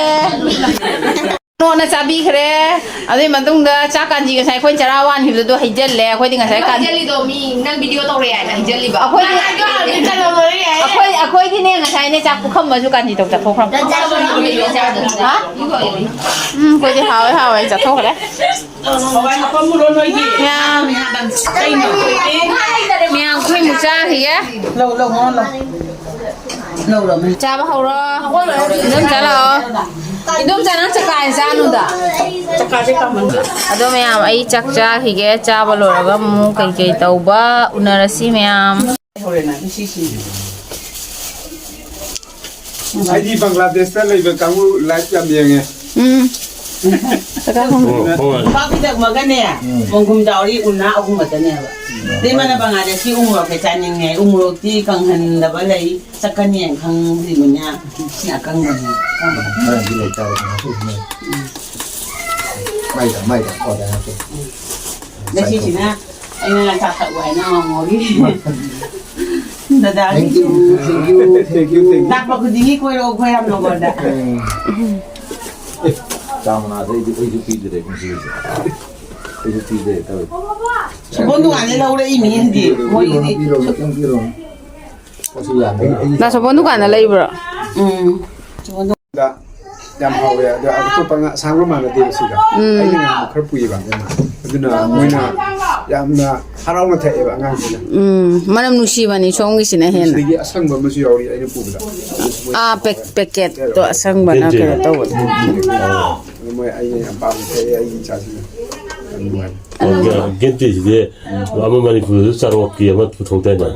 ꯅꯣꯟꯅ ꯆꯥꯕꯤꯈ꯭ꯔꯦ꯫ ꯑꯗꯨꯒꯤ ꯃꯇꯨꯡꯗ ꯆꯥꯛ ꯀꯥꯟꯖꯤ ꯉꯁꯥꯏ ꯑꯩꯈꯣꯏ ꯆꯔꯥ ꯋꯥꯟꯈꯤꯕꯗꯣ ꯍꯩꯖꯜꯂꯦ꯫ ꯑꯩꯈꯣꯏꯗꯤ ꯉꯁꯥꯏ ꯀꯥꯟꯖꯤ ꯍꯩꯖꯜꯂꯤꯗꯣ ꯃꯤ ꯅꯪ ꯚꯤꯗꯤꯑꯣ ꯇꯧꯔꯦ ꯍꯥꯏꯅ ꯍꯩꯖꯜꯂꯤꯕ꯫ ꯑꯩꯈꯣꯏꯗꯤ, ꯑꯩꯈꯣꯏ, ꯑꯩꯈꯣꯏꯗꯤꯅꯦ ꯉꯁꯥꯏꯅꯦ ꯆꯥꯛ ꯄꯨꯈꯝ ꯑꯃꯁꯨ ꯀꯥꯟꯖꯤ ꯇꯧ ꯆꯠꯊꯣꯛꯈ꯭ꯔꯕ꯫ ꯍꯥ? ꯎꯝ, ꯑꯩꯈꯣꯏꯗꯤ ꯍꯥꯎꯋꯦ ꯍꯥꯎꯋꯦ ꯆꯠꯊꯣꯛꯈ꯭ꯔꯦ꯫ ꯍꯋꯥꯏ ꯍꯥꯞꯄꯝꯃꯨꯔꯣ ꯅꯣꯏꯒꯤ? ꯃꯌꯥꯝ, ꯀꯩꯅꯣ? ꯃꯌꯥꯝ ꯑꯩꯈꯣꯏ ꯑꯃꯨꯛ ꯆꯥꯈꯤꯒꯦ꯫ ꯂꯧ, ꯂꯧ, ꯃꯉꯣꯟ ꯂꯧ꯫ ꯂꯧꯔꯝꯃꯦ꯫ ꯆꯥꯕ ꯍꯧꯔꯣ꯫ ꯏꯗꯣꯝꯆꯥ ꯂꯥꯛꯑꯣ꯫ ꯏꯗꯣꯝꯆꯥ ꯅꯪ ꯆꯀꯥꯁꯦ ꯆꯥꯅꯨꯗ꯫ ꯆꯀꯥꯁꯦ ꯀꯃꯟ꯫ ꯑꯗꯣ ꯃꯌꯥꯝ ꯑꯩ ꯆꯥꯛ ꯆꯥꯈꯤꯒꯦ꯫ ꯆꯥꯕ ꯂꯣꯏꯔꯒ ꯑꯃꯨꯛ ꯀꯩꯀꯩ ꯇꯧꯕ ꯎꯅꯔꯁꯤ ꯃꯌꯥꯝ꯫ ꯍꯧꯔꯦꯅ, ꯏꯁꯤ ꯁꯤ꯫ ꯑꯩꯗꯤ ꯕꯪꯒ꯭ꯂꯥꯗꯦꯁꯇ ꯂꯩꯕ ꯀꯥꯡꯕꯨ ꯂꯥꯏꯐ ꯌꯥꯝ ꯌꯦꯡꯉꯦ꯫ ꯎꯝ꯫ ꯆꯥꯛ ꯆꯥ ꯐꯪꯗ꯭ꯔꯣ? ꯍꯣꯏ, ꯍꯣꯏ꯫ ꯃꯄꯥꯛ ꯄꯤꯗꯛꯃꯒꯅꯦ, ꯎꯝ꯫ ꯃꯣꯟꯈꯨꯝ ꯖꯥꯎꯔꯤ ꯎꯅꯥ ꯑꯍꯨꯝ ꯈꯛꯇꯅꯦꯕ꯫ ꯑꯗꯩ ꯃꯥꯅ ꯕꯪꯒ꯭ꯂꯥꯗꯦꯁꯀꯤ ꯎꯃꯣꯔꯣꯛꯁꯦ ꯆꯥꯅꯤꯡꯉꯦ꯫ ꯎꯃꯣꯔꯣꯛꯇꯤ ꯀꯪꯍꯟꯗꯕ ꯂꯩ, ꯆꯠꯀꯅꯤ ꯍꯥꯏꯅ ꯈꯪꯗ꯭ꯔꯤꯕꯅꯤꯅ ꯁꯤ ꯑꯀꯪꯕꯅꯦ꯫ ꯈꯔꯗꯤ ꯂꯩꯇꯥꯔꯦ, ꯀꯩꯅꯣ ꯇꯧꯁꯤꯅꯦ꯫ ꯎꯝ꯫ ꯃꯥꯏꯗ, ꯃꯥꯏꯗ, ꯑꯣ, ꯗꯥꯏꯅꯥꯁꯦ꯫ ꯉꯁꯤꯁꯤꯅ ꯑꯩꯅ ꯆꯥ ꯊꯛꯎ ꯍꯥꯏꯅ ꯃꯃꯣꯒꯤ꯫ ꯗꯗꯥꯒꯤ꯫ Thank you, thank you, thank you, thank you꯫ ꯂꯥꯛꯄ ꯈꯨꯗꯤꯡꯒꯤ ꯀꯣꯏꯔꯛꯑꯣ, ꯈꯣꯏꯔꯥꯝ ꯅꯒꯔꯗ꯫ ꯎꯝ꯫ ꯑꯦ, ꯆꯥ ꯃꯅꯥꯁꯦ ꯑꯩꯗꯤ, ꯑꯩꯁꯨ ꯄꯤꯗ꯭ꯔꯦ ꯉꯁꯤꯒꯤꯁꯦ꯫ ꯑꯩꯁꯨ ꯄꯤꯗ꯭ꯔꯦ ꯇꯧꯔꯦ꯫ ꯁꯣꯝ ꯗꯨꯀꯥꯟꯗꯩ ꯂꯧꯔꯛꯏ ꯃꯤꯁꯤꯡꯗꯤ ꯃꯣꯏꯒꯤꯗꯤ꯫ ꯄꯤꯔꯣ, ꯄꯤꯔꯣ, ꯄꯤꯔꯣ꯫ ꯃꯁꯤ ꯌꯥꯝꯃꯦ꯫ ꯑꯩ, ꯑꯩ ꯅꯥꯁꯣꯄꯣꯟ ꯗꯨꯀꯥꯟꯗ ꯂꯩꯕ꯭ꯔꯣ? ꯎꯝ꯫ ꯁꯣꯝ ꯗꯨ- ꯌꯥꯝ ꯍꯥꯎꯋꯦ꯫ ꯑꯗꯣ ꯑꯇꯣꯞꯄ ꯉꯥ ꯑꯁꯥꯡꯕ ꯃꯥꯟꯅꯗꯦꯕ ꯁꯤꯒ꯫ ꯎꯝ꯫ ꯑꯩꯅ ꯉꯥꯡꯕ ꯈꯔ ꯄꯨꯏꯌꯦꯕ꯫ ꯑꯗꯨꯅ ꯃꯣꯏꯅ ꯌꯥꯝꯅ ꯍꯔꯥꯎꯅ ꯊꯛꯑꯦꯕ ꯑꯉꯥꯡꯁꯤꯅ꯫ ꯎꯝ, ꯃꯅꯝ ꯅꯨꯡꯁꯤꯕꯅꯤ ꯁꯣꯝꯒꯤꯁꯤꯅ ꯍꯦꯟꯅ꯫ ꯁꯤꯗꯒꯤ ꯑꯁꯪꯕ ꯑꯃꯁꯨ ꯌꯥꯎꯔꯤ ꯑꯩꯅ ꯄꯨꯕꯗ꯫ ꯑꯥ, ꯄꯦꯛ-, ꯄꯦꯀꯦꯠꯇꯣ ꯑꯁꯪꯕꯅ ꯀꯩꯅꯣ ꯇꯧꯕꯅꯤ꯫ ꯑꯗꯨ ꯃꯣꯏ ꯑꯩꯅ ꯌꯥꯝ ꯄꯥꯝꯅ ꯊꯛꯑꯦ ꯑꯩꯒꯤ ꯏꯆꯥꯁꯤꯡꯅ꯫ ꯌꯥꯝ ꯅꯨꯡꯉꯥꯏ꯫ ꯑꯗꯨ ꯒꯦꯟꯇꯤꯁꯤꯗꯤ ꯑꯃ ꯃꯅꯤꯄꯨꯔꯗꯁꯨ ꯆꯥꯔꯣꯛꯀꯤ ꯑꯃ ꯄꯨꯊꯣꯛꯇꯥꯏꯅꯦ?